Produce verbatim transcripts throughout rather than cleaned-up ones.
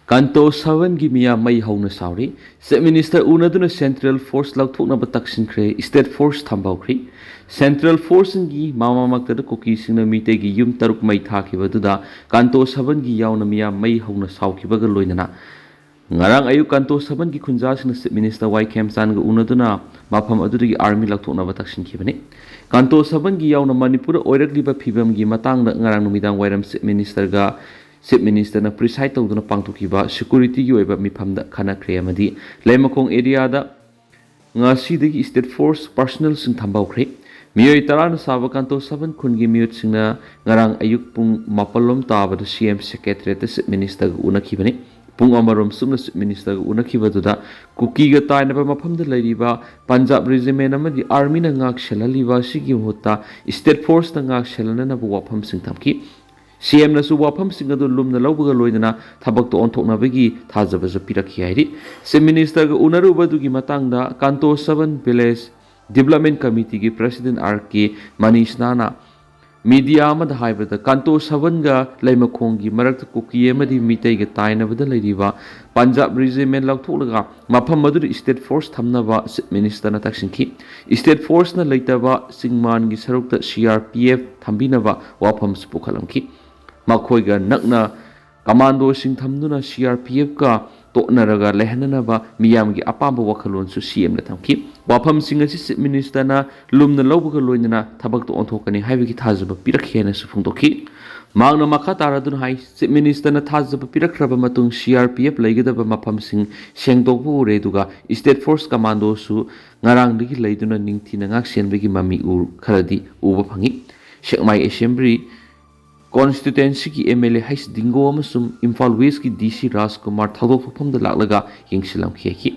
ꯀꯥꯟꯇꯣ ꯁꯕꯟꯒꯤ ꯃꯤꯌꯥꯝ ꯃꯩ ꯍꯧꯅ ꯁꯥꯎꯔꯤ꯫ Chief Minister ꯎꯅꯗꯨꯅ Central Force ꯂꯧꯊꯣꯛꯅꯕ ꯇꯛꯁꯤꯟꯈ꯭ꯔꯦ, State Force ꯊꯝꯕ ꯍꯧꯈ꯭ꯔꯤ꯫ Central Forceꯁꯤꯡꯒꯤ ꯃꯃꯥꯃꯛꯇꯗ ꯀꯨꯀꯤꯁꯤꯡꯅ ꯃꯤꯇꯩꯒꯤ ꯌꯨꯝ ꯇꯔꯨꯛ ꯃꯩ ꯊꯥꯈꯤꯕ ꯑꯗꯨꯗ ꯀꯥꯟꯇꯣ ꯁꯕꯟꯒꯤ ꯌꯥꯎꯅ ꯃꯤꯌꯥꯝ ꯃꯩ ꯍꯧꯅ ꯁꯥꯎꯈꯤꯕꯒ ꯂꯣꯏꯅꯅ ꯉꯔꯥꯡ ꯑꯌꯨꯛ ꯀꯥꯟꯇꯣ ꯁꯕꯟꯒꯤ ꯈꯨꯟꯖꯥꯁꯤꯡꯅ Chief Minister ꯋꯥꯏ ꯈꯦꯝꯆꯥꯟꯒ ꯎꯅꯗꯨꯅ ꯃꯐꯝ ꯑꯗꯨꯗꯒꯤ army ꯂꯧꯊꯣꯛꯅꯕ ꯇꯛꯁꯤꯟꯈꯤꯕꯅꯤ꯫ ꯀꯥꯟꯇꯣ ꯁꯕꯟꯒꯤ ꯌꯥꯎꯅ ꯃꯅꯤꯄꯨꯔꯗ ꯑꯣꯏꯔꯛꯂꯤꯕ ꯐꯤꯕꯝꯒꯤ ꯃꯇꯥꯡꯗ ꯉꯔꯥꯡ ꯅꯨꯃꯤꯗꯥꯡ ꯋꯥꯏꯔꯝ Chief Ministerꯒ Chief Ministerꯅ preside ꯇꯧꯗꯨꯅ ꯄꯥꯡꯊꯣꯛꯈꯤꯕ securityꯒꯤ ꯑꯣꯏꯕ ꯃꯤꯐꯝꯗ ꯈꯟꯅꯈ꯭ꯔꯦ ꯑꯃꯗꯤ ꯂꯩꯃꯈꯣꯡ areaꯗ ꯉꯁꯤꯗꯒꯤ State Force personnelꯁꯤꯡ ꯊꯝꯕ ꯍꯧꯈ꯭ꯔꯦ꯫ ꯃꯤꯑꯣꯏ ꯇꯔꯥꯅ ꯁꯥꯕ ꯀꯥꯟꯇꯣ ꯁꯕꯟ ꯈꯨꯟꯒꯤ ꯃꯤꯑꯣꯏꯁꯤꯡꯅ ꯉꯔꯥꯡ ꯑꯌꯨꯛ ꯄꯨꯡ ꯃꯥꯄꯜ ꯂꯣꯝ ꯇꯥꯕꯗ CM Secretariatꯇ Chief Ministerꯒ ꯎꯅꯈꯤꯕꯅꯤ꯫ ꯄꯨꯡ ꯑꯃꯔꯣꯝ ꯆꯨꯞꯅ Chief Ministerꯒ ꯎꯅꯈꯤꯕꯗꯨꯗ ꯀꯨꯀꯤꯒ ꯇꯥꯏꯅꯕ ꯃꯐꯝꯗ ꯂꯩꯔꯤꯕ Punjab Regiment ꯑꯃꯗꯤ armyꯅ ꯉꯥꯛ ꯁꯦꯜꯍꯜꯂꯤꯕ ꯑꯁꯤꯒꯤ ꯃꯍꯨꯠꯇ State Forceꯅ ꯉꯥꯛ ꯁꯦꯜꯍꯟꯅꯅꯕ ꯋꯥꯐꯝꯁꯤꯡ ꯊꯝꯈꯤ꯫ CMꯅꯁꯨ ꯋꯥꯐꯝꯁꯤꯡ ꯑꯗꯨ ꯂꯨꯝꯅ ꯂꯧꯕꯒ ꯂꯣꯏꯅꯅ ꯊꯕꯛꯇ ꯑꯣꯟꯊꯣꯛꯅꯕꯒꯤ ꯊꯥꯖꯕꯁꯨ ꯄꯤꯔꯛꯈꯤ ꯍꯥꯏꯔꯤ꯫ Chief Ministerꯒ ꯎꯅꯔꯨꯕ ꯑꯗꯨꯒꯤ ꯃꯇꯥꯡꯗ ꯀꯥꯟꯇꯣ ꯁꯕꯟ Village Development Committeeꯒꯤ President R K ꯃꯅꯤꯁꯅꯥꯅ media ꯑꯃꯗ ꯍꯥꯏꯕꯗ, ꯀꯥꯟꯇꯣ ꯁꯕꯟꯒ ꯂꯩꯃꯈꯣꯡꯒꯤ ꯃꯔꯛꯇ ꯀꯨꯀꯤ ꯑꯃꯗꯤ ꯃꯤꯇꯩꯒ ꯇꯥꯏꯅꯕꯗ ꯂꯩꯔꯤꯕ Punjab Regiment ꯂꯧꯊꯣꯛꯂꯒ ꯃꯐꯝ ꯑꯗꯨꯗ State Force ꯊꯝꯅꯕ Chief Ministerꯅ ꯇꯛꯁꯤꯟꯈꯤ꯫ State Forceꯅ ꯂꯩꯇꯕ ꯆꯤꯡꯃꯥꯟꯒꯤ ꯁꯔꯨꯛꯇ CRPF ꯊꯝꯕꯤꯅꯕ ꯋꯥꯐꯝꯁꯨ ꯄꯨꯈꯠꯂꯝꯈꯤ꯫ ꯃꯈꯣꯏꯒ ꯅꯛꯅ commandoꯁꯤꯡ ꯊꯝꯗꯨꯅ CRPFꯀ ꯇꯣꯠꯅꯔꯒ ꯂꯩꯍꯟꯅꯅꯕ ꯃꯤꯌꯥꯝꯒꯤ ꯑꯄꯥꯝꯕ ꯋꯥꯈꯜꯂꯣꯟꯁꯨ CMꯅ ꯊꯝꯈꯤ꯫ ꯋꯥꯐꯝꯁꯤꯡ ꯑꯁꯤ Chief Ministerꯅ ꯂꯨꯝꯅ ꯂꯧꯕꯒ ꯂꯣꯏꯅꯅ ꯊꯕꯛꯇ ꯑꯣꯟꯊꯣꯛꯀꯅꯤ ꯍꯥꯏꯕꯒꯤ ꯊꯥꯖꯕ ꯄꯤꯔꯛꯈꯤ ꯍꯥꯏꯅꯁꯨ ꯐꯣꯡꯗꯣꯛꯈꯤ꯫ ꯃꯍꯥꯛꯅ ꯃꯈꯥ ꯇꯥꯔꯗꯨꯅ ꯍꯥꯏ, Chief Ministerꯅ ꯊꯥꯖꯕ ꯄꯤꯔꯛꯈ꯭ꯔꯕ ꯃꯇꯨꯡ CRPF ꯂꯩꯒꯗꯕ ꯃꯐꯝꯁꯤꯡ ꯁꯦꯡꯗꯣꯛꯄ ꯎꯔꯦ, ꯑꯗꯨꯒ State Force commandoꯁꯨ ꯉꯔꯥꯡꯗꯒꯤ ꯂꯩꯗꯨꯅ ꯅꯤꯡꯊꯤꯅ ꯉꯥꯛꯁꯦꯟꯕꯒꯤ ꯃꯃꯤ ꯎ-, ꯈꯔꯗꯤ ꯎꯕ ꯐꯪꯉꯤ꯫ ꯁꯦꯛꯃꯥꯏ Assembly constituencyꯒꯤ MLA ꯍꯩꯁ ꯗꯤꯡꯒꯣ ꯑꯃꯁꯨꯡ ꯏꯝꯐꯥꯜ Westꯀꯤ DC ꯔꯥꯖꯀꯨꯃꯥꯔ ꯊꯧꯗꯣꯛ ꯊꯣꯛꯐꯝꯗ ꯂꯥꯛꯂꯒ ꯌꯦꯡꯁꯤꯜꯂꯝꯈꯤ ꯍꯥꯏꯈꯤ꯫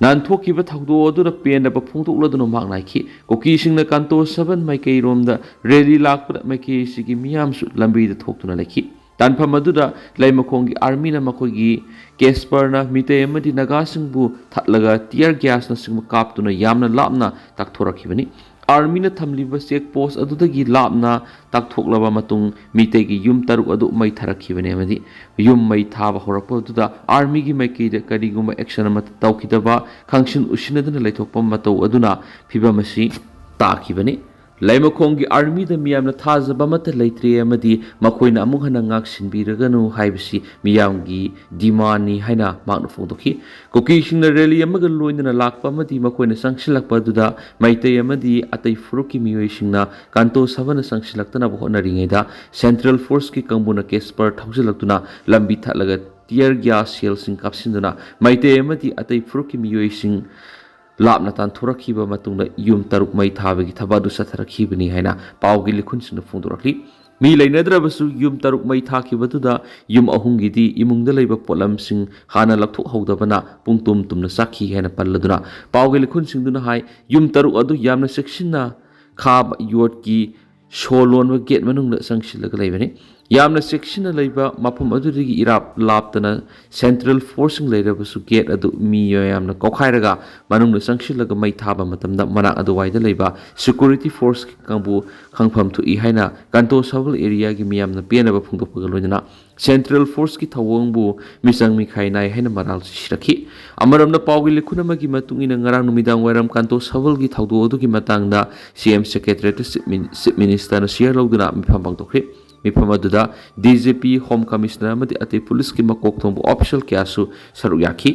ꯅꯥꯟꯊꯣꯛꯈꯤꯕ ꯊꯧꯗꯣꯛ ꯑꯗꯨꯗ ꯄꯦꯟꯗꯕ ꯐꯣꯡꯗꯣꯛꯂꯗꯨꯅ ꯃꯍꯥꯛꯅ ꯍꯥꯏꯈꯤ, ꯀꯨꯀꯤꯁꯤꯡꯅ ꯀꯥꯟꯇꯣ ꯁꯕꯟ ꯃꯥꯏꯀꯩꯔꯣꯝꯗ rally ꯂꯥꯛꯄꯗ ꯃꯥꯏꯀꯩ ꯑꯁꯤꯒꯤ ꯃꯤꯌꯥꯝꯁꯨ ꯂꯝꯕꯤꯗ ꯊꯣꯛꯇꯨꯅ ꯂꯩꯈꯤ꯫ ꯇꯥꯟꯐꯝ ꯑꯗꯨꯗ ꯂꯩꯃꯈꯣꯡꯒꯤ armyꯅ ꯃꯈꯣꯏꯒꯤ Casperꯅ ꯃꯤꯇꯩ ꯑꯃꯗꯤ ꯅꯥꯒꯥꯁꯤꯡꯕꯨ ꯊꯠꯂꯒ tear gasꯅꯆꯤꯡꯕ ꯀꯥꯞꯇꯨꯅ ꯌꯥꯝꯅ ꯂꯥꯞꯅ ꯇꯥꯛꯊꯣꯔꯛꯈꯤꯕꯅꯤ꯫ ꯑꯥꯔꯃꯤꯅ ꯊꯝꯂꯤꯕ ꯆꯦꯛ ꯄꯣꯁ ꯑꯗꯨꯗꯒꯤ ꯂꯥꯞꯅ ꯇꯥꯛꯊꯣꯛꯂꯕ ꯃꯇꯨꯡ, ꯃꯤꯇꯩꯒꯤ ꯌꯨꯝ ꯇꯔꯨꯛ ꯑꯗꯨ ꯃꯩ ꯊꯥꯔꯛꯈꯤꯕꯅꯤ ꯑꯃꯗꯤ ꯌꯨꯝ ꯃꯩ ꯊꯥꯕ ꯍꯧꯔꯛꯄ ꯑꯗꯨꯗ ꯑꯥꯔꯃꯤꯒꯤ ꯃꯥꯏꯀꯩꯗ ꯀꯔꯤꯒꯨꯝꯕ ꯑꯦꯛꯁꯟ ꯑꯃꯠꯇ ꯇꯧꯈꯤꯗꯕ, ꯈꯪꯁꯤꯟ ꯎꯁꯤꯟꯅꯗꯅ ꯂꯩꯊꯣꯛꯄ ꯃꯇꯧ ꯑꯗꯨꯅ ꯐꯤꯕꯝ ꯑꯁꯤ ꯇꯥꯈꯤꯕꯅꯤ꯫ ꯂꯩꯃꯈꯣꯡꯒꯤ ꯑꯥꯔꯃꯤꯗ ꯃꯤꯌꯥꯝꯅ ꯊꯥꯖꯕ ꯑꯃꯠꯇ ꯂꯩꯇ꯭ꯔꯦ ꯑꯃꯗꯤ ꯃꯈꯣꯏꯅ ꯑꯃꯨꯛ ꯍꯟꯅ ꯉꯥꯛ ꯁꯤꯟꯕꯤꯔꯒꯅꯨ ꯍꯥꯏꯕꯁꯤ ꯃꯤꯌꯥꯝꯒꯤ ꯗꯤꯃꯥꯟꯅꯤ ꯍꯥꯏꯅ ꯃꯍꯥꯛꯅ ꯐꯣꯡꯗꯣꯛꯈꯤ꯫ ꯀꯨꯀꯤꯁꯤꯡꯅ ꯔꯦꯂꯤ ꯑꯃꯒ ꯂꯣꯏꯅꯅ ꯂꯥꯛꯄ ꯑꯃꯗꯤ ꯃꯈꯣꯏꯅ ꯆꯪꯁꯤꯜꯂꯛꯄ ꯑꯗꯨꯗ ꯃꯩꯇꯩ ꯑꯃꯗꯤ ꯑꯇꯩ ꯐꯨꯔꯨꯞꯀꯤ ꯃꯤꯑꯣꯏꯁꯤꯡꯅ ꯀꯥꯟꯇꯣ ꯁꯚꯜꯅ ꯆꯪꯁꯤꯜꯂꯛꯇꯅꯕ ꯍꯣꯠꯅꯔꯤꯉꯩꯗ ꯁꯦꯟꯇ꯭ꯔꯦꯜ ꯐꯣꯔꯁꯀꯤ ꯀꯥꯡꯕꯨꯅ ꯀꯦꯁꯄꯔ ꯊꯧꯖꯤꯜꯂꯛꯇꯨꯅ ꯂꯝꯕꯤ ꯊꯠꯂꯒ ꯇꯤꯌꯔ ꯒ꯭ꯌꯥꯁ ꯁꯦꯜꯁꯤꯡ ꯀꯥꯞꯁꯤꯟꯗꯨꯅ ꯃꯩꯇꯩ ꯑꯃꯗꯤ ꯑꯇꯩ ꯐꯨꯔꯨꯞꯀꯤ ꯃꯤꯑꯣꯏꯁꯤꯡ ꯂꯥꯞꯅ ꯇꯥꯟꯊꯣꯔꯛꯈꯤꯕ ꯃꯇꯨꯡꯗ ꯌꯨꯝ ꯇꯔꯨꯛ ꯃꯩ ꯊꯥꯕꯒꯤ ꯊꯕꯛ ꯑꯗꯨ ꯆꯠꯊꯔꯛꯈꯤꯕꯅꯤ ꯍꯥꯏꯅ ꯄꯥꯎꯒꯤ ꯂꯤꯈꯨꯟꯁꯤꯡꯅ ꯐꯣꯡꯗꯣꯔꯛꯂꯤ꯫ ꯃꯤ ꯂꯩꯅꯗ꯭ꯔꯕꯁꯨ ꯌꯨꯝ ꯇꯔꯨꯛ ꯃꯩ ꯊꯥꯈꯤꯕꯗꯨꯗ ꯌꯨꯝ ꯑꯍꯨꯝꯒꯤꯗꯤ ꯏꯃꯨꯡꯗ ꯂꯩꯕ ꯄꯣꯠꯂꯝꯁꯤꯡ ꯍꯥꯟꯅ ꯂꯧꯊꯣꯛꯍꯧꯗꯕꯅ ꯄꯨꯡ ꯇꯨꯝ ꯇꯨꯝꯅ ꯆꯥꯛꯈꯤ ꯍꯥꯏꯅ ꯄꯜꯂꯗꯨꯅ ꯄꯥꯎꯒꯤ ꯂꯤꯈꯨꯟꯁꯤꯡꯗꯨꯅ ꯍꯥꯏ, ꯌꯨꯝ ꯇꯔꯨꯛ ꯑꯗꯨ ꯌꯥꯝꯅ ꯆꯦꯛꯁꯤꯟꯅ ꯈꯥꯕ ꯌꯣꯠꯀꯤ ꯁꯣ ꯂꯣꯟꯕ ꯒꯦꯠ ꯃꯅꯨꯡꯗ ꯆꯪꯁꯤꯜꯂꯒ ꯂꯩꯕꯅꯤ꯫ ꯌꯥꯝꯅ ꯆꯦꯛꯁꯤꯟꯅ ꯂꯩꯕ ꯃꯐꯝ ꯑꯗꯨꯗꯒꯤ ꯏꯔꯥꯞ ꯂꯥꯞꯇꯅ ꯁꯦꯟꯇ꯭ꯔꯦꯜ ꯐꯣꯔꯁꯁꯤꯡ ꯂꯩꯔꯕꯁꯨ ꯒꯦꯠ ꯑꯗꯨ ꯃꯤ ꯃꯌꯥꯝꯅ ꯀꯧꯈꯥꯏꯔꯒ ꯃꯅꯨꯡꯗ ꯆꯪꯁꯤꯜꯂꯒ ꯃꯩ ꯊꯥꯕ ꯃꯇꯝꯗ ꯃꯅꯥꯛ ꯑꯗꯨꯋꯥꯏꯗ ꯂꯩꯕ ꯁꯦꯀ꯭ꯌꯨꯔꯤꯇꯤ ꯐꯣꯔꯁ ꯀꯥꯡꯕꯨ ꯈꯪꯐꯝ ꯊꯣꯛꯏ ꯍꯥꯏꯅ ꯀꯥꯟꯇꯣ ꯁꯚꯜ ꯑꯦꯔꯤꯌꯥꯒꯤ ꯃꯤꯌꯥꯝꯅ ꯄꯦꯟꯅꯕ ꯐꯣꯡꯗꯣꯛꯄꯒ ꯂꯣꯏꯅꯅ ꯁꯦꯟꯇ꯭ꯔꯦꯜ ꯐꯣꯔꯁꯀꯤ ꯊꯧꯑꯣꯡꯕꯨ ꯃꯤꯆꯪ ꯃꯤꯈꯥꯏ ꯅꯥꯏ ꯍꯥꯏꯅ ꯃꯔꯥꯜ ꯁꯤꯔꯛꯈꯤ꯫ ꯑꯃꯔꯣꯝꯗ ꯄꯥꯎꯒꯤ ꯂꯤꯈꯨꯟ ꯑꯃꯒꯤ ꯃꯇꯨꯡ ꯏꯟꯅ ꯉꯔꯥꯡ ꯅꯨꯃꯤꯗꯥꯡ ꯋꯥꯏꯔꯝ ꯀꯥꯟꯇꯣ ꯁꯚꯜꯒꯤ ꯊꯧꯗꯣꯛ ꯑꯗꯨꯒꯤ ꯃꯇꯥꯡꯗ ꯁꯤ ꯑꯦꯝ ꯁꯦꯀ꯭ꯔꯦꯇꯔꯤꯌꯦꯠꯇ ꯆꯤꯞ ꯃꯤꯅꯤ-, ꯆꯤꯞ ꯃꯤꯅꯤꯁꯇꯔꯅ ꯁꯤꯌꯥꯔ ꯂꯧꯗꯨꯅ ꯃꯤꯐꯝ ꯄꯥꯡꯊꯣꯛꯈ꯭ꯔꯤ꯫ ꯃꯤꯐꯝ ꯑꯗꯨꯗ D G P, home commissioner ꯑꯃꯗꯤ ꯑꯇꯩ ꯄꯨꯂꯤꯁꯀꯤ ꯃꯀꯣꯛ ꯊꯣꯡꯕ ꯑꯣꯐꯤꯁꯤꯌꯦꯜ ꯀꯌꯥꯁꯨ ꯁꯔꯨꯛ ꯌꯥꯈꯤ꯫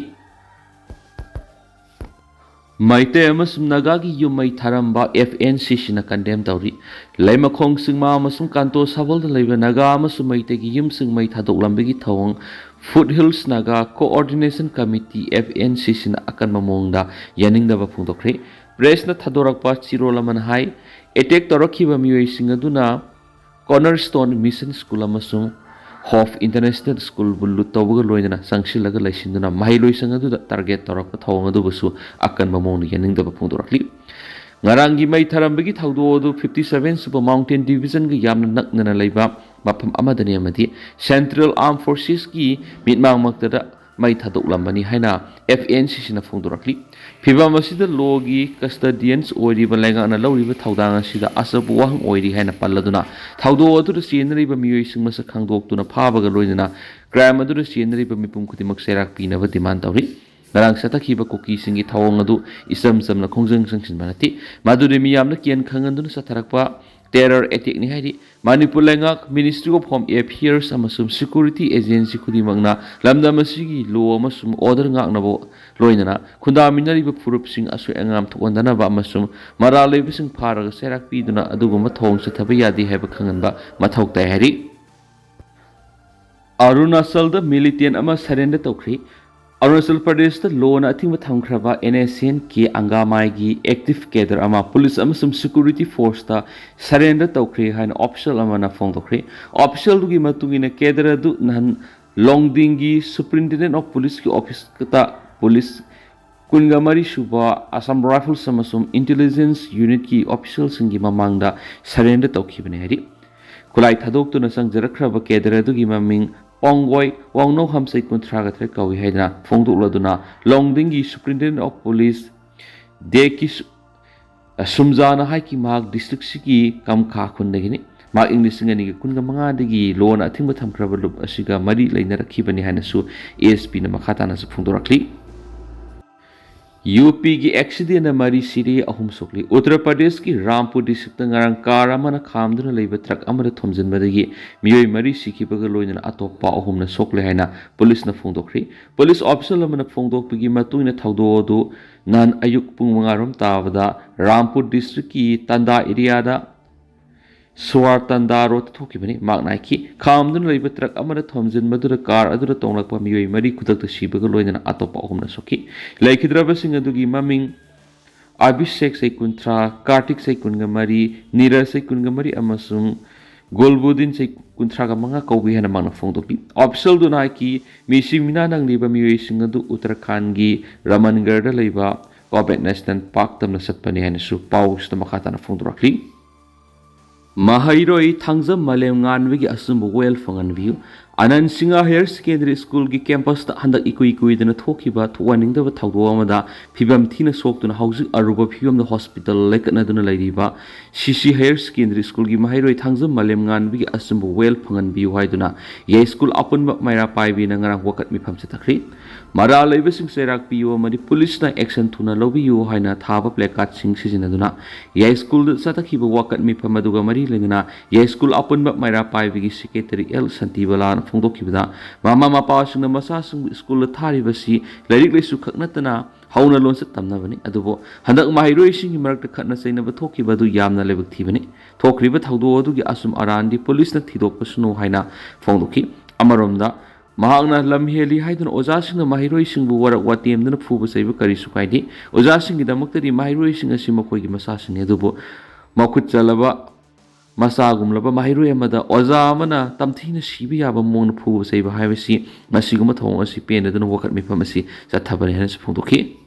ꯃꯩꯇꯩ ꯑꯃꯁꯨꯡ ꯅꯥꯒꯥꯒꯤ ꯌꯨꯝ ꯃꯩ ꯊꯥꯔꯝꯕ ꯑꯦꯐ ꯑꯦꯟ ꯁꯤ ꯁꯤꯅ ꯀꯟꯗꯦꯝ ꯇꯧꯔꯤ꯫ ꯂꯩꯃꯈꯣꯡ ꯆꯤꯡꯃꯥ ꯑꯃꯁꯨꯡ ꯀꯥꯟꯇꯣ ꯁꯚꯜꯗ ꯂꯩꯕ ꯅꯥꯒꯥ ꯑꯃꯁꯨꯡ ꯃꯩꯇꯩꯒꯤ ꯌꯨꯝꯁꯤꯡ ꯃꯩ ꯊꯥꯗꯣꯛꯂꯝꯕꯒꯤ ꯊꯧꯑꯣꯡ foothills Naga coordination committee, F N C ꯁꯤꯅ ꯑꯀꯟꯕ ꯃꯑꯣꯡꯗ ꯌꯥꯅꯤꯡꯗꯕ ꯐꯣꯡꯗꯣꯛꯈ꯭ꯔꯦ꯫ ꯄ꯭ꯔꯦꯁꯅ ꯊꯥꯗꯣꯔꯛꯄ ꯆꯦꯔꯣꯜ ꯑꯃꯅ ꯍꯥꯏ, ꯑꯦꯇꯦꯛ ꯇꯧꯔꯛꯈꯤꯕ ꯃꯤꯑꯣꯏꯁꯤꯡ ꯑꯗꯨꯅ ꯀꯣꯔꯅꯔ ꯁ꯭ꯇꯣꯟ ꯃꯤꯁꯟ ꯁ꯭ꯀꯨꯜ ꯑꯃꯁꯨꯡ ꯍꯣꯞ ꯏꯟꯇꯔꯅꯦꯁꯅꯦꯜ ꯁ꯭ꯀꯨꯜꯕꯨ ꯂꯨꯠ ꯇꯧꯕꯒ ꯂꯣꯏꯅꯅ ꯆꯪꯁꯤꯜꯂꯒ ꯂꯩꯁꯤꯟꯗꯨꯅ ꯃꯍꯩꯂꯣꯏꯁꯪ ꯑꯗꯨꯗ ꯇꯥꯔꯒꯦꯠ ꯇꯧꯔꯛꯄ ꯊꯧꯑꯣꯡ ꯑꯗꯨꯕꯨꯁꯨ ꯑꯀꯟꯕ ꯃꯑꯣꯡꯗ ꯌꯥꯅꯤꯡꯗꯕ ꯐꯣꯡꯗꯣꯔꯛꯂꯤ꯫ ꯉꯔꯥꯡꯒꯤ ꯃꯩ ꯊꯥꯔꯝꯕꯒꯤ ꯊꯧꯗꯣꯛ ꯑꯗꯨ ꯐꯤꯐꯇꯤ ꯁꯚꯦꯟ ꯁꯨꯕ ꯃꯥꯎꯟꯇꯦꯟ ꯗꯤꯕꯤꯖꯟꯒ ꯌꯥꯝꯅ ꯅꯛꯅꯅ ꯂꯩꯕ ꯃꯐꯝ ꯑꯃꯗꯅꯤ ꯑꯃꯗꯤ ꯁꯦꯟꯇ꯭ꯔꯦꯜ ꯑꯥꯔꯝ ꯐꯣꯔꯁꯦꯁꯀꯤ ꯃꯤꯠꯃꯥꯡꯃꯛꯇꯗ ꯃꯩ ꯊꯥꯗꯣꯛꯂꯝꯕꯅꯤ ꯍꯥꯏꯅ ꯑꯦꯐ ꯑꯦꯟ ꯁꯤ ꯁꯤꯅ ꯐꯣꯡꯗꯣꯔꯛꯂꯤ꯫ ꯐꯤꯚꯝ ꯑꯁꯤꯗ ꯂꯣꯒꯤ ꯀꯁꯇꯗꯤꯌꯟꯁ ꯑꯣꯏꯔꯤꯕ ꯂꯩꯉꯥꯛꯅ ꯂꯧꯔꯤꯕ ꯊꯧꯗꯥꯡ ꯑꯁꯤꯗ ꯑꯆꯧꯕ ꯋꯥꯍꯪ ꯑꯣꯏꯔꯤ ꯍꯥꯏꯅ ꯄꯜꯂꯗꯨꯅ, ꯊꯧꯗꯣꯛ ꯑꯗꯨꯗ ꯆꯦꯟꯅꯔꯤꯕ ꯃꯤꯑꯣꯏꯁꯤꯡ ꯃꯁꯛ ꯈꯪꯗꯣꯛꯇꯨꯅ ꯐꯥꯕꯒ ꯂꯣꯏꯅꯅ ꯀ꯭ꯔꯥꯏꯝ ꯑꯗꯨꯗ ꯆꯦꯟꯅꯔꯤꯕ ꯃꯤꯄꯨꯝ ꯈꯨꯗꯤꯡꯃꯛ ꯆꯩꯔꯥꯛ ꯄꯤꯅꯕ ꯗꯤꯃꯥꯟ ꯇꯧꯔꯤ꯫ ꯉꯔꯥꯡ ꯆꯠꯊꯈꯤꯕ ꯀꯨꯀꯤꯁꯤꯡꯒꯤ ꯊꯧꯑꯣꯡ ꯑꯗꯨ ꯏꯆꯝ ꯆꯝꯅ ꯈꯣꯡꯖꯪ ꯆꯪꯁꯤꯟꯕ ꯅꯠꯇꯦ꯫ ꯃꯗꯨꯗꯤ ꯃꯤꯌꯥꯝꯅ ꯀꯤꯌꯥꯟ ꯈꯪꯍꯟꯗꯨꯅ ꯆꯠꯊꯔꯛꯄ ꯇꯦꯔꯔ ꯑꯦꯇꯦꯛꯅꯤ ꯍꯥꯏꯔꯤ꯫ ꯃꯅꯤꯄꯨꯔ ꯂꯩꯉꯥꯛ, Ministry of Home Affairs ꯑꯃꯁꯨꯡ ꯁꯦꯀ꯭ꯌꯨꯔꯤꯇꯤ ꯑꯦꯖꯦꯟꯁꯤ ꯈꯨꯗꯤꯡꯃꯛꯅ ꯂꯝꯗꯝ ꯑꯁꯤꯒꯤ ꯂꯣ ꯑꯃꯁꯨꯡ ꯑꯣꯔꯗꯔ ꯉꯥꯛꯅꯕ ꯂꯣꯏꯅꯅ ꯈꯨꯟꯗꯥꯃꯤꯟꯅꯔꯤꯕ ꯐꯨꯔꯨꯞꯁꯤꯡ ꯑꯁꯣꯏ ꯑꯉꯥꯝ ꯊꯣꯛꯍꯟꯗꯅꯕ ꯑꯃꯁꯨꯡ ꯃꯔꯥꯜ ꯂꯩꯕꯁꯤꯡ ꯐꯥꯔꯒ ꯆꯩꯔꯥꯛ ꯄꯤꯗꯨꯅ ꯑꯗꯨꯒꯨꯝꯕ ꯊꯧꯑꯣꯡ ꯆꯠꯊꯕ ꯌꯥꯗꯦ ꯍꯥꯏꯕ ꯈꯪꯍꯟꯕ ꯃꯊꯧ ꯇꯥꯏ ꯍꯥꯏꯔꯤ꯫ ꯑꯔꯨꯅꯥꯆꯜꯗ ꯃꯤꯂꯤꯇꯦꯟ ꯑꯃ ꯁꯔꯦꯟꯗꯔ ꯇꯧꯈ꯭ꯔꯤ꯫ ꯑꯔꯨꯅꯥꯆꯜ ꯄ꯭ꯔꯗꯦꯁꯇ ꯂꯣꯅ ꯑꯊꯤꯡꯕ ꯊꯝꯈ꯭ꯔꯕ ꯑꯦꯟ ꯑꯦꯁ ꯑꯦꯟ ꯀꯦ ꯑꯪꯒꯥꯃꯥꯏꯒꯤ ꯑꯦꯛꯇꯤꯚ ꯀꯦꯗꯔ ꯑꯃ ꯄꯨꯂꯤꯁ ꯑꯃꯁꯨꯡ ꯁꯦꯀ꯭ꯌꯨꯔꯤꯇꯤ ꯐꯣꯔꯁꯇ ꯁꯔꯦꯟꯗꯔ ꯇꯧꯈ꯭ꯔꯦ ꯍꯥꯏꯅ ꯑꯣꯐꯤꯁꯤꯌꯦꯜ ꯑꯃꯅ ꯐꯣꯡꯗꯣꯛꯈ꯭ꯔꯦ꯫ ꯑꯣꯐꯤꯁꯤꯌꯦꯜꯗꯨꯒꯤ ꯃꯇꯨꯡ ꯏꯟꯅ ꯀꯦꯗꯔ ꯑꯗꯨ ꯅꯍꯥꯟ ꯂꯣꯡꯗꯤꯡꯒꯤ ꯁꯨꯄ꯭ꯔꯤꯟꯇꯦꯟꯗꯦꯟ ꯑꯣꯐ ꯄꯨꯂꯤꯁꯀꯤ ꯑꯣꯐꯤꯁꯇ ꯄꯨꯂꯤꯁ ꯀꯨꯟꯒ ꯃꯔꯤ ꯁꯨꯕ ꯑꯁꯥꯝ ꯔꯥꯏꯐꯜꯁ ꯑꯃꯁꯨꯡ ꯏꯟꯇꯦꯂꯤꯖꯦꯟꯁ ꯌꯨꯅꯤꯠꯀꯤ ꯑꯣꯐꯤꯁꯤꯌꯦꯜꯁꯤꯡꯒꯤ ꯃꯃꯥꯡꯗ ꯁꯔꯦꯟꯗꯔ ꯇꯧꯈꯤꯕꯅꯤ ꯍꯥꯏꯔꯤ꯫ ꯈꯨꯠꯂꯥꯏ ꯊꯥꯗꯣꯛꯇꯨꯅ ꯆꯪꯖꯔꯛꯈ꯭ꯔꯕ ꯀꯦꯗꯔ ꯑꯗꯨꯒꯤ ꯃꯃꯤꯡ ꯄꯣꯡꯒꯣꯏ ꯋꯥꯡꯅꯧ ꯍꯝꯁꯩ ꯀꯨꯟꯊ꯭ꯔꯥꯒ ꯇꯔꯦꯠ ꯀꯧꯏ ꯍꯥꯏꯗꯨꯅ ꯐꯣꯡꯗꯣꯛꯂꯗꯨꯅ ꯂꯣꯡꯗꯤꯡꯒꯤ ꯁꯨꯄ꯭ꯔꯤꯟꯇꯦꯟꯗꯦꯟ ꯑꯣꯐ ꯄꯨꯂꯤꯁ ꯗꯦ ꯀꯤꯁ ꯁꯨꯝꯖꯥꯅ ꯍꯥꯏꯈꯤ, ꯃꯍꯥꯛ ꯗꯤꯁꯇ꯭ꯔꯤꯛꯁꯤꯒꯤ ꯀꯝꯈꯥ ꯈꯨꯟꯗꯒꯤꯅꯤ꯫ ꯃꯍꯥꯛ ꯏꯪ ꯂꯤꯁꯤꯡ ꯑꯅꯤꯒ ꯀꯨꯟꯒ ꯃꯉꯥꯗꯒꯤ ꯂꯣꯅ ꯑꯊꯤꯡꯕ ꯊꯝꯈ꯭ꯔꯕ ꯂꯨꯞ ꯑꯁꯤꯒ ꯃꯔꯤ ꯂꯩꯅꯔꯛꯈꯤꯕꯅꯤ ꯍꯥꯏꯅꯁꯨ ꯑꯦ ꯑꯦꯁ ꯄꯤꯅ ꯃꯈꯥ ꯇꯥꯅꯁꯨ ꯐꯣꯡꯗꯣꯔꯛꯂꯤ꯫ ꯌꯨ ꯄꯤꯒꯤ ꯑꯦꯛꯁꯤꯗꯦꯟꯅ ꯃꯔꯤ ꯁꯤꯔꯦ, ꯑꯍꯨꯝ ꯁꯣꯛꯂꯤ꯫ ꯎꯠꯇꯔ ꯄ꯭ꯔꯗꯦꯁꯀꯤ ꯔꯥꯝꯄꯨꯔ ꯗꯤꯁꯇ꯭ꯔꯤꯛꯇ ꯉꯔꯥꯡ ꯀꯥꯔ ꯑꯃꯅ ꯈꯥꯝꯗꯨꯅ ꯂꯩꯕ ꯇ꯭ꯔꯛ ꯑꯃꯗ ꯊꯣꯝꯖꯤꯟꯕꯗꯒꯤ ꯃꯤꯑꯣꯏ ꯃꯔꯤ ꯁꯤꯈꯤꯕꯒ ꯂꯣꯏꯅꯅ ꯑꯇꯣꯞꯄ ꯑꯍꯨꯝꯅ ꯁꯣꯛꯂꯦ ꯍꯥꯏꯅ ꯄꯨꯂꯤꯁꯅ ꯐꯣꯡꯗꯣꯛꯈ꯭ꯔꯤ꯫ ꯄꯨꯂꯤꯁ ꯑꯣꯐꯤꯁꯤꯌꯦꯜ ꯑꯃꯅ ꯐꯣꯡꯗꯣꯛꯄꯒꯤ ꯃꯇꯨꯡ ꯏꯟꯅ ꯊꯧꯗꯣꯛ ꯑꯗꯨ ꯅꯍꯥꯟ ꯑꯌꯨꯛ ꯄꯨꯡ ꯃꯉꯥ ꯔꯣꯝ ꯇꯥꯕꯗ ꯔꯥꯝꯄꯨꯔ ꯗꯤꯁꯇ꯭ꯔꯤꯛꯀꯤ ꯇꯟꯗꯥ ꯑꯦꯔꯤꯌꯥꯗ ꯁꯨꯋꯥꯔ ꯇꯟꯗꯥ ꯔꯣꯗꯇ ꯊꯣꯛꯈꯤꯕꯅꯤ꯫ ꯃꯍꯥꯛꯅ ꯍꯥꯏꯈꯤ, ꯈꯥꯝꯗꯨꯅ ꯂꯩꯕ ꯇ꯭ꯔꯛ ꯑꯃꯅ ꯊꯣꯝꯖꯤꯟꯕꯗꯨꯗ ꯀꯥꯔ ꯑꯗꯨꯗ ꯇꯣꯡꯂꯛꯄ ꯃꯤꯑꯣꯏ ꯃꯔꯤ ꯈꯨꯗꯛꯇ ꯁꯤꯕꯒ ꯂꯣꯏꯅꯅ ꯑꯇꯣꯞꯄ ꯑꯍꯨꯝꯅ ꯁꯣꯛꯈꯤ꯫ ꯂꯩꯈꯤꯗ꯭ꯔꯕꯁꯤꯡ ꯑꯗꯨꯒꯤ ꯃꯃꯤꯡ ꯑꯚꯤꯁꯦꯛ ꯆꯍꯤ ꯀꯨꯟꯊ꯭ꯔꯥ, ꯀꯥꯔꯇꯤꯛ ꯆꯍꯤ ꯀꯨꯟꯒ ꯃꯔꯤ, ꯅꯤꯔꯖ ꯆꯍꯤ ꯀꯨꯟꯒ ꯃꯔꯤ ꯑꯃꯁꯨꯡ ꯒꯣꯜꯕꯨꯗꯤꯟ ꯆꯍꯤ ꯀꯨꯟꯊ꯭ꯔꯥꯒ ꯃꯉꯥ ꯀꯧꯏ ꯍꯥꯏꯅ ꯃꯍꯥꯛꯅ ꯐꯣꯡꯗꯣꯛꯈꯤ꯫ ꯑꯣꯐꯤꯁꯤꯌꯦꯜꯗꯨꯅ ꯍꯥꯏꯈꯤ, ꯃꯤꯁꯤ ꯃꯤꯅꯥ ꯅꯪꯂꯤꯕ ꯃꯤꯑꯣꯏꯁꯤꯡ ꯑꯗꯨ ꯎꯠꯇꯔꯈꯥꯟꯒꯤ ꯔꯃꯟꯒꯔꯗ ꯂꯩꯕ ꯀꯣꯕꯦꯠ ꯅꯦꯁꯅꯦꯜ ꯄꯥꯔꯛ ꯇꯝꯅ ꯆꯠꯄꯅꯤ ꯍꯥꯏꯅꯁꯨ ꯄꯥꯎꯁꯤꯗ ꯃꯈꯥ ꯇꯥꯅ ꯐꯣꯡꯗꯣꯔꯛꯂꯤ꯫ ꯃꯍꯩꯔꯣꯏ ꯊꯥꯡꯖꯝ ꯃꯥꯂꯦꯝ ꯉꯥꯟꯕꯒꯤ ꯑꯆꯨꯝꯕ ꯋꯥꯌꯦꯜ ꯐꯪꯍꯟꯕꯤꯌꯨ꯫ ꯑꯅꯟ ꯁꯤꯡꯍ ꯍꯥꯌꯔ ꯁꯦꯀꯦꯟꯗꯔꯤ ꯁ꯭ꯀꯨꯜꯒꯤ ꯀꯦꯝꯄꯁꯇ ꯍꯟꯗꯛ ꯏꯀꯨꯏ ꯀꯨꯏꯗꯅ ꯊꯣꯛꯈꯤꯕ ꯊꯣꯛꯍꯟꯅꯤꯡꯗꯕ ꯊꯧꯗꯣꯛ ꯑꯃꯗ ꯐꯤꯕꯝ ꯊꯤꯅ ꯁꯣꯛꯇꯨꯅ ꯍꯧꯖꯤꯛ ꯑꯔꯨꯕ ꯐꯤꯕꯝꯗ ꯍꯣꯁꯄꯤꯇꯥꯜ ꯂꯩꯀꯠꯅꯗꯨꯅ ꯂꯩꯔꯤꯕ ꯁꯤ ꯁꯤ ꯍꯥꯌꯔ ꯁꯦꯀꯦꯟꯗꯔꯤ ꯁ꯭ꯀꯨꯜꯒꯤ ꯃꯍꯩꯔꯣꯏ ꯊꯥꯡꯖꯝ ꯃꯥꯂꯦꯝꯉꯥꯟꯕꯒꯤ ꯑꯆꯨꯝꯕ ꯋꯥꯌꯦꯜ ꯐꯪꯍꯟꯕꯤꯌꯨ ꯍꯥꯏꯗꯨꯅ ꯌꯥꯏꯁ꯭ꯀꯨꯜ ꯑꯄꯨꯟꯕ ꯃꯩꯔꯥ ꯄꯥꯏꯕꯤꯅ ꯉꯔꯥꯡ ꯋꯥꯀꯠ ꯃꯤꯐꯝ ꯆꯠꯊꯈ꯭ꯔꯤ꯫ ꯃꯔꯥꯜ ꯂꯩꯕꯁꯤꯡ ꯆꯩꯔꯥꯛ ꯄꯤꯌꯨ ꯑꯃꯗꯤ ꯄꯨꯂꯤꯁꯅ ꯑꯦꯛꯁꯟ ꯊꯨꯅ ꯂꯧꯕꯤꯌꯨ ꯍꯥꯏꯅ ꯊꯥꯕ ꯄ꯭ꯂꯦꯀꯥꯔꯗꯁꯤꯡ ꯁꯤꯖꯤꯟꯅꯗꯨꯅ ꯌꯥꯏꯁ꯭ꯀꯨꯜꯗ ꯆꯠꯊꯈꯤꯕ ꯋꯥꯀꯠ ꯃꯤꯐꯝ ꯑꯗꯨꯒ ꯃꯔꯤ ꯂꯩꯅꯅ ꯌꯥꯏꯁ꯭ꯀꯨꯜ ꯑꯄꯨꯟꯕ ꯃꯩꯔꯥ ꯄꯥꯏꯕꯒꯤ ꯁꯦꯀ꯭ꯔꯦꯇꯔꯤ ꯑꯦꯜ ꯁꯥꯟꯇꯤꯕꯂꯥꯅ ꯐꯣꯡꯗꯣꯛꯈꯤꯕꯗ, ꯃꯃꯥ ꯃꯄꯥꯁꯤꯡꯅ ꯃꯆꯥꯁꯤꯡꯕꯨ ꯁ꯭ꯀꯨꯜꯗ ꯊꯥꯔꯤꯕꯁꯤ ꯂꯥꯏꯔꯤꯛ ꯂꯥꯏꯁꯨ ꯈꯛ ꯅꯠꯇꯅ ꯍꯧꯅ ꯂꯣꯟꯆꯠ ꯇꯝꯅꯕꯅꯤ, ꯑꯗꯨꯕꯨ ꯍꯟꯗꯛ ꯃꯍꯩꯔꯣꯏꯁꯤꯡꯒꯤ ꯃꯔꯛꯇ ꯈꯠꯅ ꯆꯩꯅꯕ ꯊꯣꯛꯈꯤꯕ ꯑꯗꯨ ꯌꯥꯝꯅ ꯂꯥꯏꯕꯛ ꯊꯤꯕꯅꯤ꯫ ꯊꯣꯛꯈ꯭ꯔꯤꯕ ꯊꯧꯗꯣꯛ ꯑꯗꯨꯒꯤ ꯑꯆꯨꯝ ꯑꯔꯥꯟꯗꯤ ꯄꯨꯂꯤꯁꯅ ꯊꯤꯗꯣꯛꯄꯁꯅꯨ ꯍꯥꯏꯅ ꯐꯣꯡꯗꯣꯛꯈꯤ꯫ ꯑꯃꯔꯣꯝꯗ, ꯃꯍꯥꯛꯅ ꯂꯝ ꯍꯦꯜꯂꯤ ꯍꯥꯏꯗꯨꯅ ꯑꯣꯖꯥꯁꯤꯡꯅ ꯃꯍꯩꯔꯣꯏꯁꯤꯡꯕꯨ ꯋꯥꯔꯛ ꯋꯥꯇꯦꯝꯗꯨꯅ ꯐꯨꯕ ꯆꯩꯕ ꯀꯔꯤꯁꯨ ꯀꯥꯏꯗꯦ꯫ ꯑꯣꯖꯥꯁꯤꯡꯒꯤꯗꯃꯛꯇꯗꯤ ꯃꯍꯩꯔꯣꯏꯁꯤꯡ ꯑꯁꯤ ꯃꯈꯣꯏꯒꯤ ꯃꯆꯥꯁꯤꯡꯅꯤ, ꯑꯗꯨꯕꯨ ꯃꯈꯨꯠ ꯆꯜꯂꯕ ꯃꯆꯥꯒꯨꯝꯂꯕ ꯃꯍꯩꯔꯣꯏ ꯑꯃꯗ ꯑꯣꯖꯥ ꯑꯃꯅ ꯇꯝꯊꯤꯅ ꯁꯤꯕ ꯌꯥꯕ ꯃꯑꯣꯡꯗ ꯐꯨꯕ ꯆꯩꯕ ꯍꯥꯏꯕꯁꯤ ꯃꯁꯤꯒꯨꯝꯕ ꯊꯧꯑꯣꯡ ꯑꯁꯤ ꯄꯦꯟꯗꯗꯨꯅ ꯋꯥꯀꯠ ꯃꯤꯐꯝ ꯑꯁꯤ ꯆꯠꯊꯕꯅꯤ ꯍꯥꯏꯅꯁꯨ ꯐꯣꯡꯗꯣꯛꯈꯤ꯫